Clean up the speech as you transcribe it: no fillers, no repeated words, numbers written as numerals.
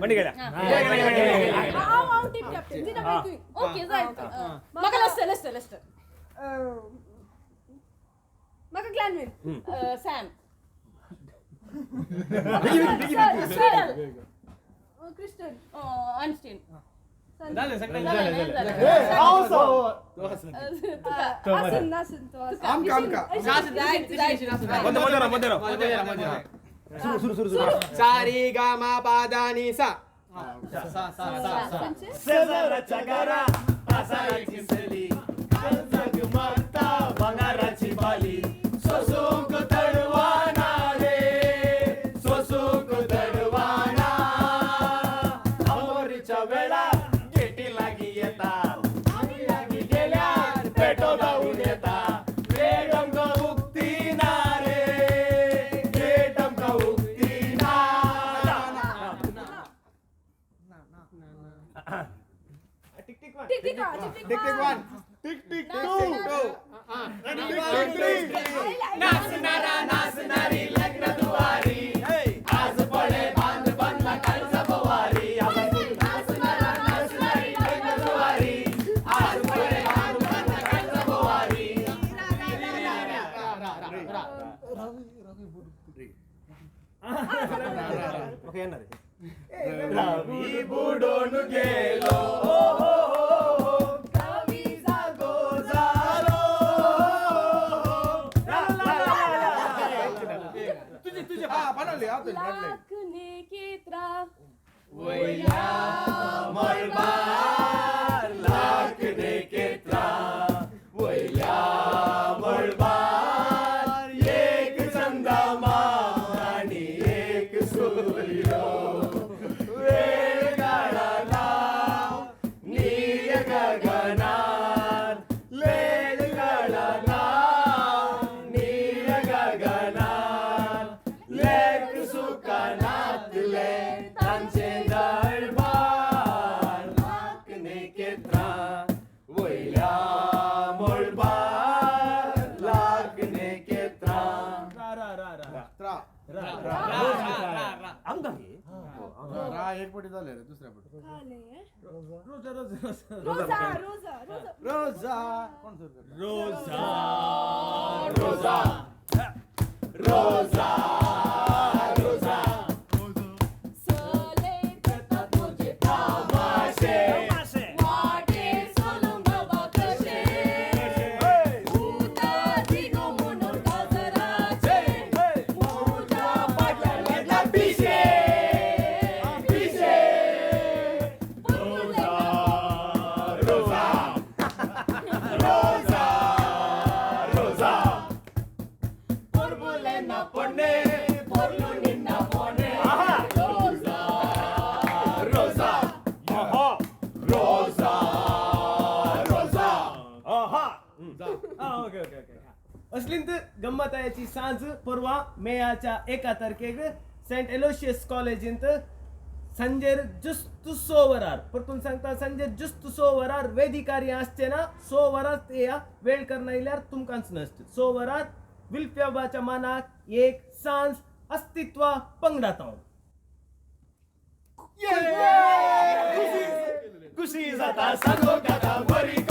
बंडी गेल्या. हांव हांव टीम कॅप्टन जिना बाई तुवें. ओके जाय. म्हाका लेस्टर लेस्टर लेस्टर. म्हाका ग्लॅनविल. सॅम. स्वीडल. क्रिस्टन. आइन्स्टीन. झालं सगळं. झालं झालं. झालं. तुका आसून आसून तो आसून. आमकां आमकां. मध्ये मध्ये राव, मध्ये राव. मध्ये राव, मध्ये राव. सुरू सुरू सुरू सुरू. सा रे गा मा पा धा नी सा. सा सा सा सा. खंयचे? शेजाराच्या घरा पासाराची सली, काळजाक मारता भांगाराची बाली, सोसूंक तडवाना रे, सोसूंक तडवाना. आमोरीच्या वेळा गेटी लागी येता, आमी लागीं गेल्यार पेटो धांवून येता, गेट आमकां उक्ती ना रे, गेट आमकां उक्ती ना. Tick tick one. Tick tick one, tick tick tick one, tick tick two, tick tick three. नाचणारा नाचणारी लग्न दुवारी, आज पळे बांध बांधला कालचा पवारी. नाचणारा नाचणारी लग्न दुवारी, आज पळे बांध बांधला कालचा पवारी. रा रा रा. ओके येणार आहे. रवी बुडून गेलो, हो हो हो, रवी जागो झालो. ला, ला, ला, ला. तुझे तुझे. हा बनवले हा तुझे बनवले. लाखने केत्रा. वयल्या मळबार लाखने केत्रा, वयल्या मळबार एक चंदामा आणि एक सूर्य, वेळ काळाला नील गगनात, वेळ काळाला नील गगनात, लेक सुकानातले तांचे दरबार, लाखने केत्रा वयल्या मळबार लाखने केत्रा. रा रा रा रा. त्रा. रा रा रा. आमकां घे. रा एक पटी झाले रे, दुसऱ्या पटी. रोजा रोजा रोजा. रोजा रोजा रोजा. रोजा कोण सुरू करता? रोजा रोजा रोजा रोजा. सोले करता तुझे तमाशे, तमाशे. वाटे सोलून बाबा कशे, उता दिगो म्हणून काजराचे, मुझ्या फाटल्यान लागला पिशे पिशे. रोजा रोजा रोजा रोजा, पोरबुले ना पोने, पोरलू निन्ना पोने. रोजा रोजा आहा. रोजा रोजा. आहा. हा ओके ओके ओके. असलींत गम्मतायाची सांज परवा मेयाच्या 1 तारखेक सेंट एलोशियस कॉलेजींत संजेर जुस्त 100 वरार, परतून सांगता संजेर जुस्त 100 वरार वेदिकारी आसचे ना, 100 वरार येया, वेळ करना इल्यार तुमकांच नश्ट. 100 वरार विल्फ्याबाच्या मानाक एक सांज अस्तित्व पंगडात. खुशी जाता सांगो काका बरी.